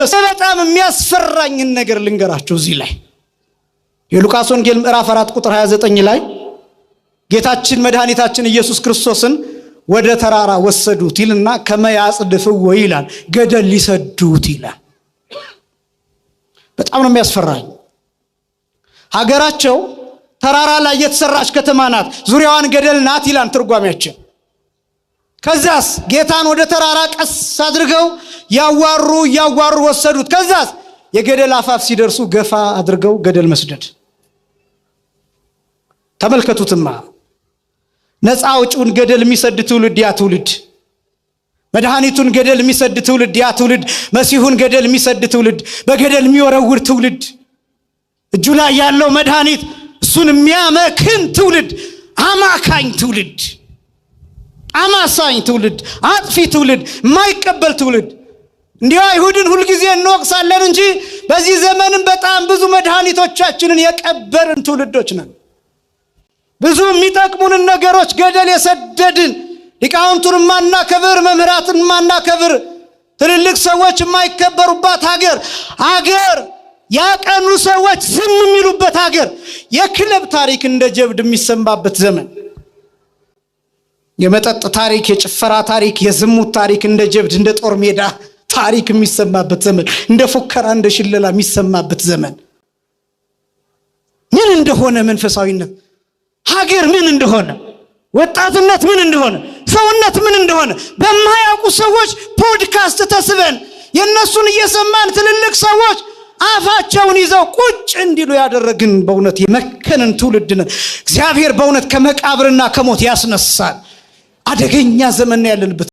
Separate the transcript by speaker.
Speaker 1: በጣም የሚያስፈራኝን ነገር ልንገራችሁ። እዚህ ላይ የሉቃስ ወንጌል ምዕራፍ 4 ቁጥር 29 ላይ ጌታችን መድኃኒታችን ኢየሱስ ክርስቶስን ወደ ተራራ ወሰዱት ይልና ከመያጽድፍዎ ይላል፣ ገደል ሊሰዱት ይላል። በጣም ነው የሚያስፈራኝ። ሀገራቸው ተራራ ላይ የተሰራች ከተማ ናት፣ ዙሪያዋን ገደል ናት ይላል ትርጓሜያችን። ከዛስ ጌታን ወደ ተራራ ቀስ አድርገው ያዋሩ እያዋሩ ወሰዱት። ከዛስ የገደል አፋፍ ሲደርሱ ገፋ አድርገው ገደል መስደድ። ተመልከቱትማ፣ ነፃ አውጪውን ገደል የሚሰድ ትውልድ ያ ትውልድ፣ መድኃኒቱን ገደል የሚሰድ ትውልድ ያ ትውልድ፣ መሲሁን ገደል የሚሰድ ትውልድ፣ በገደል የሚወረውር ትውልድ፣ እጁ ላይ ያለው መድኃኒት እሱን የሚያመክን ትውልድ፣ አማካኝ ትውልድ፣ አማሳኝ ትውልድ፣ አጥፊ ትውልድ፣ የማይቀበል ትውልድ። እንዲሁ አይሁድን ሁልጊዜ እንወቅሳለን እንጂ በዚህ ዘመንም በጣም ብዙ መድኃኒቶቻችንን የቀበርን ትውልዶች ነን። ብዙ የሚጠቅሙንን ነገሮች ገደል የሰደድን፣ ሊቃውንቱን የማናከብር፣ መምህራትን የማናከብር፣ ትልልቅ ሰዎች የማይከበሩባት ሀገር፣ አገር ያቀኑ ሰዎች ዝም የሚሉበት ሀገር፣ የክለብ ታሪክ እንደ ጀብድ የሚሰማበት ዘመን፣ የመጠጥ ታሪክ፣ የጭፈራ ታሪክ፣ የዝሙት ታሪክ እንደ ጀብድ እንደ ጦር ሜዳ ታሪክ የሚሰማበት ዘመን፣ እንደ ፉከራ እንደ ሽለላ የሚሰማበት ዘመን፣ ምን እንደሆነ መንፈሳዊነት ሀገር ምን እንደሆነ፣ ወጣትነት ምን እንደሆነ፣ ሰውነት ምን እንደሆነ በማያውቁ ሰዎች ፖድካስት ተስበን የእነሱን እየሰማን ትልልቅ ሰዎች አፋቸውን ይዘው ቁጭ እንዲሉ ያደረግን በእውነት የመከንን ትውልድ ነን። እግዚአብሔር በእውነት ከመቃብርና ከሞት ያስነሳል። አደገኛ ዘመን ያለንበት።